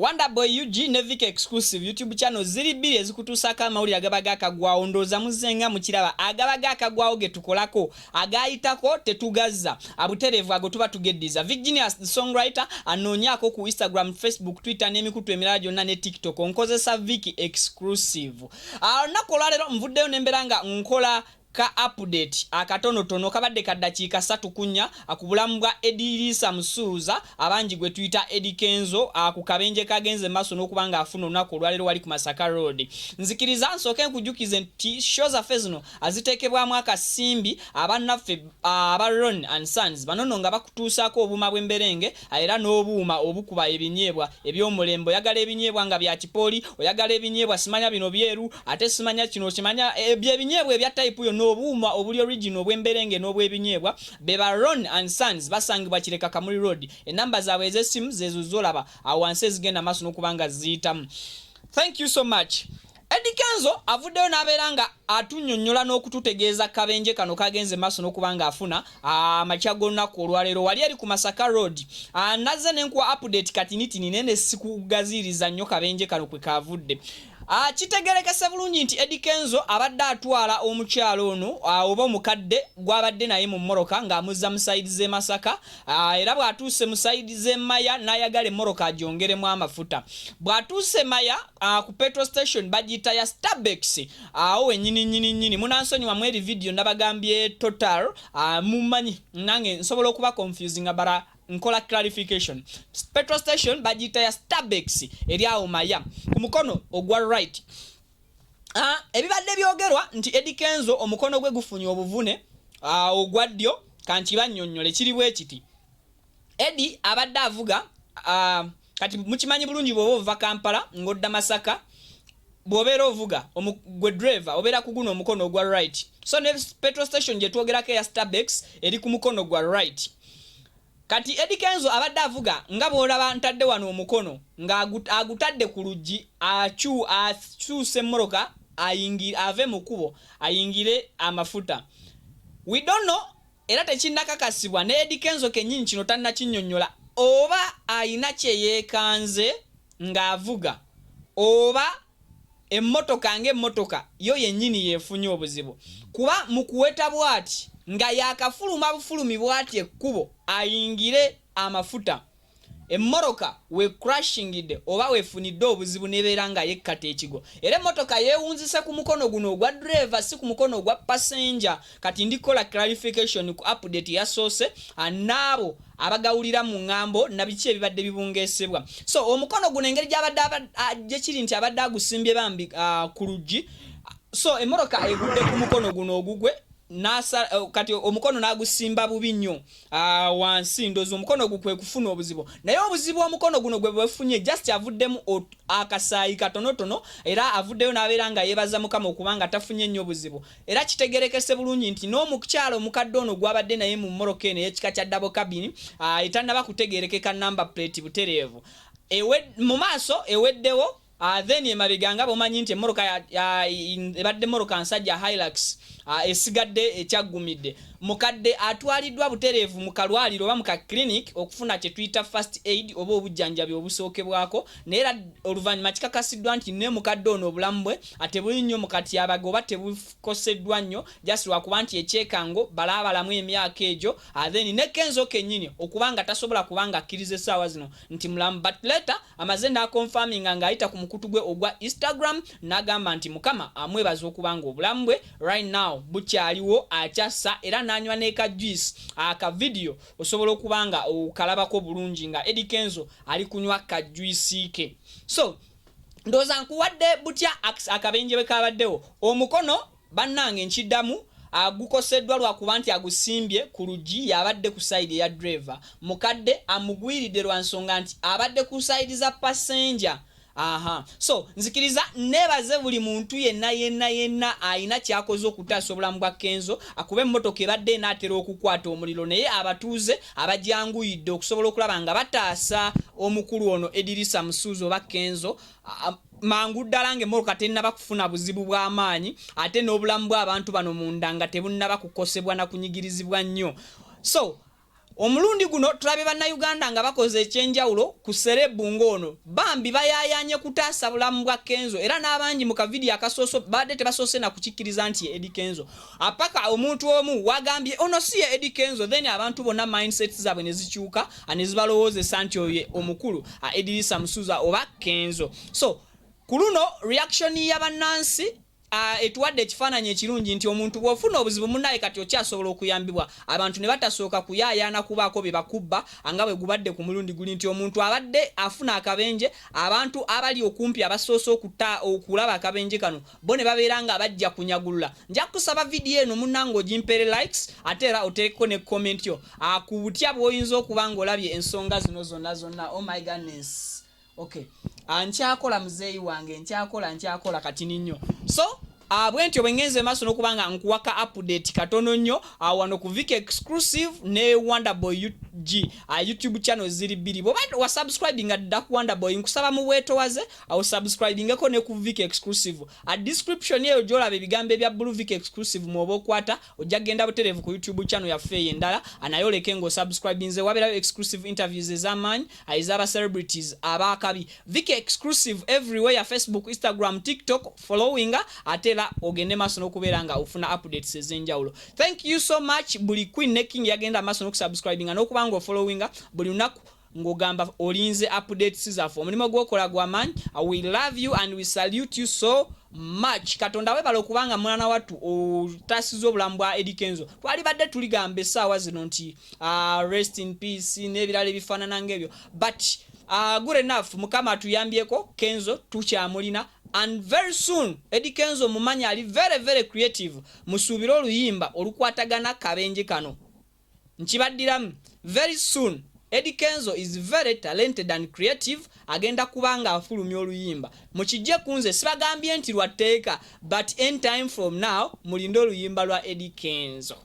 Wonderboy UG ne Vic Exclusive YouTube channel ziri bbiri ezikutuusaako amawulire agaba gakagwawo. Ndowooza muzzenga mukiraba, agaba gakagwawo ge tukolako, agayitako tetugazza abutereevu, ago tuba tugeddiza. Vic Genius the songwriter anoonyaako ku Instagram, Facebook, Twitter n'emikutu emirala gyonna ne TikTok, nkozesa Vic Exclusive. Olunaku olwaleero nvuddeyo nembeera nga nkola ka update akatonotono kabadde ka ddakiika 3 ku 4 ku bulamu bwa Edirisa Musuuza, abangi gwe tuyita Eddy Kenzo, ku kabenje kagenze maaso n'okuba ng'afuna olunaku olwaleero wali ku Masaka Road. Nzikiriza nsooke nkujukize nti show zaffe zino aziteekebwamu akasimbi abannaffe aba Ron and Sons. Bano nno nga bakutuusaako obuuma bw'emberenge era n'obuuma obukuba ebinyeebwa eby'omulembe. Oyagala ebinyeebwa nga bya kipooli, oyagala ebinyeebwa simanya bino byeru, ate simanya kino kimanya byebinyeebwa ebya type yonna, obuuma obuli original obw'emberenge n'obw'ebinyeebwa, be ba Ron and Sons. Basangibwa Kireka, Kamuli Road. Enamba zaabwe ez'essimu zeezo zolaba awo wansi ezigenda maaso n'okuba nga ziyitamu. Thank you so much. Eddy Kenzo avuddeyo n'abeera nga atunnyonnyola n'okututegeeza kabenje kano kagenze maaso n'okuba nga afuna amakya g'olunaku olwaleero wali eri ku Masaka Road. Nazze nenkuwa update katinitini, naye ne sikugaziiriza nnyo kabenje kano kwe kavudde. Kitegerekese bulungi nti Eddy Kenzo abadde atwala omukyalo ono oba omukadde gw'abadde naye mu mmoroka ng'amuzza mu side z'e Masaka, era bw'atuuse mu side z'e Maya n'ayagala emmoroka agyongeremu amafuta. Bw'atuuse Maya ku petrol station bagiyita ya Stabex, awo wennyini nnyini nnyini. Munansonyiwa eri video nabagambye Total, mumanyi nange nsobola okuba confusing bara nkola clarification. Petrol station bagiyita ya Stabex eri awo Maya ku mukono ogwa right. Ebibadde byogerwa nti Eddy Kenzo omukono gwe gufunye obuvune ogwa ddyo, kanti bannyonnyole kiri bwe kiti. Eddy abadde avuga, kati mukimanyi bulungi bw'oba ova Kampala ng'odda Masaka, bw'obeera ovuga gwe driver obeera ku guno omukono ogwa right. So ne petrol station gye twogerako eya Starbex eri ku mukono gwa right. Kati Eddy Kenzo abadde avuga nga bw'olaba ntadde wano omukono ng'agutadde ku luggi, akyusa emmotoka ave mu kkubo ayingire amafuta. We don't know, era tekinnakakasibwa ne Eddy Kenzo kennyini kino tannakinnyonnyola, oba ayina kye yeekanze ng'avuga oba emmotoka ng'emmotoka yo yennyini yeefunye obuzibu, kuba mu kuweta bw'ati nga yakafuluma bufulumi bw'ati ekkubo ayingire amafuta, emmotoka we crashingidde oba weefunidde obuzibu nebeera nga yekkata ekigo, era emmotoka yeewunzise ku mukono guno ogwa driver, si ku mukono ogwa passenger. Kati ndikola clarification ku update yasoose n'abo abagawulira mu ŋŋambo na biki ebibadde bibungeesebwa. So omukono guno engeri gyabadde gye kiri nti abadde agusimbye bambi ku luggi, so emmotoka egudde ku mukono guno ogugwe nasa, kati omukono n'agusimba bubi nnyo wansi. Ndowooza omukono ogwo kwe kufuna obuzibu, naye obuzibu omukono guno gwe bwefunye just avuddemu akasaayi katonotono, era avuddeyo n'abeera nga yeebaza Mukama okuba nga tafunye nnyo buzibu. Era kitegerekese bulungi nti n'omukyalo omukadde ono gw'abadde naye mu mmoroka eno ey'ekika kya double cabin etannaba kutegerekeka number plate butereevu, mu maaso eweddewo. Then emabega nga bwomanyi nti emmotoka ebadde mmotoka nsajja Hilux, esigadde ekyaggumidde. Mukadde atwaliddwa butereevu mu kalwaliro oba mu ka clinic okufuna kye tuyita first aid oba obujjanjabi obusookebwako, naye era oluvannyuma kikakasiddwa nti ne mukadde ono obulamu bwe tebuli nnyo mu katyabaga oba tebukoseddwa nnyo, just lwakuba nti ekyekango balaabalamu emyaka egyo. Then ne Kenzo kennyini okuba nga tasobola kuba nga akkiriza essaawa zino nti mulamu, but later amaze n'aconfirminga ng'ayita ku mukutu gwe ogwa Instagram n'agamba nti Mukama amwebaza okuba nga obulamu bwe right now bukyaliwo, akyassa, era n'anywa n'eka juice. Aka video osobola okuba nga okalabako bulungi nga Eddy Kenzo ali kunywa ka juice ke. So ndowooza nkuwadde butya akabenje bwe kabaddewo. Omukono bannange nkiddamu, agukoseddwa lwakuba nti agusimbye ku luggi, yabadde ku side eya driver. Mukadde amugwiridde lwa nsonga nti abadde ku side za passenger. Aha, so nzikiriza neebaze buli muntu yenna yenna yenna ayina kyakoze okutaasa obulamu bwa Kenzo, akuba emmotoka ebadde enaatera okukwata omuliro, naye abatuuze abajanguyidde okusobola okulaba nga bataasa omukulu ono Edirisa Musuuza oba Kenzo mangu ddala ng'emmotoka tennaba kufuna buzibu bw'amaanyi, ate n'obulamu bw'abantu bano munda nga tebunnaba kukosebwa na kunyigirizibwa nnyo. So Omulundi guno tulabye Bannayuganda nga bakoze eky'enjawulo ku serebu ng'ono. Bambi bayaayaanye kutaasa bulamu bwa Kenzo era n'abangi mu kavidiyo akasoose babadde tebasoose na kukikkiriza nti ye Eddy Kenzo. Apaka omuntu omu wagambye ono si ye Eddy Kenzo, then abantu bonna mindsets zaabwe ne zikyuka ne zibalowoozesa nti oyo ye omukulu Edirisa Musuuza oba Kenzo. So ku luno reaction ya bannansi etuwadde ekifaananyi ekirungi nti omuntu bw'ofuna obuzibu munnaye kati okyasobola okuyambibwa abantu ne batasooka kuyaayaana kubaako bye bakubba nga bwe gubadde ku mulundi guli nti omuntu abadde afuna akabenje abantu abali okumpi abasoose okuta okulaba akabenje kano bo ne babeera nga bajja kunyagulula. Nja kukusaba vidiyo eno munnange ogimpeere likes ate era oteekeko ne comment yo ku butya bw'oyinza okuba ng'olabye ensonga zino zonna zonna. Oh my goodness. Okay. Nkyakola muzeeyi wange, nkyakola, nkyakola katini nnyo. So bwentyo bwe ngenze maaso n'okuba nga nkuwa ka update katono nnyo wano ku Vic Exclusive ne Wonderboy UG YouTube channel ziri bbiri. Bw'oba wa subscribing dda ku Wonderboy, nkusaba mu bwetowaze awo subscribingeko ne ku Vic Exclusive. A description eyo gy'olaba ebigambo ebya Blue Vic Exclusive mw'oba okwata ojja kugenda butereevu ku YouTube channel yaffe eyo endala, naye oleke ng'osubscribinze. Wabeerayo exclusive interviews ez'amaanyi ez'aba celebrities abaakabi. Vic Exclusive everywhere, Facebook, Instagram, TikTok, following ate era ogende maaso n'okubeera nga ofuna updates ez'enjawulo. Thank you so much buli queen ne king yagenda maaso n'okusubscribinga n'okuba nga ofollowinga buli lunaku ng'ogamba olinze updates zaffe. Omulimu gw'okola gw'amaanyi. We love you and we salute you so much. Katonda webala okubanga mwana wattu otaasiza obulamu bwa Eddy Kenzo. Twalibadde tuligamba essaawa zino nti rest in peace n'ebirala ebifaanana ng'ebyo, but good enough, Mukama atuyambyeko, Kenzo tukyamulina and very soon Eddy Kenzo mumanyi ali very very creative. Musuubire oluyimba olukwatagana kabenje kano. Nkibaddiramu, very soon Eddy Kenzo is very talented and creative, agenda kuba nga afulumya oluyimba. Mukijje ku nze, sibagambye nti lwa tteeka, but any time from now mulinde oluyimba lwa Eddy Kenzo.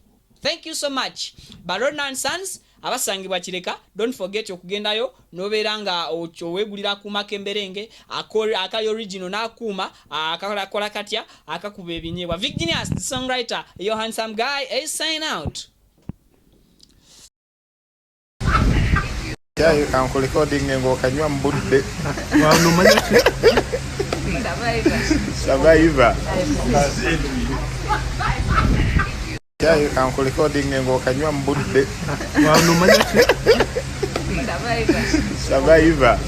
Thank you so much. Baron Sons abasangibwa Kireka, don't forget okugendayo nobeera nga oweegulira akuuma k'emberenge akali original n'akuuma akakola katya akakuba ebinyeebwa. Vicgenius the songwriter, your handsome guy, a sign out. Kyayi kankurecording ng'okanywa mu budde. Survivor. Kyayi kankurecording ng'okanywa mu budde. Survivor.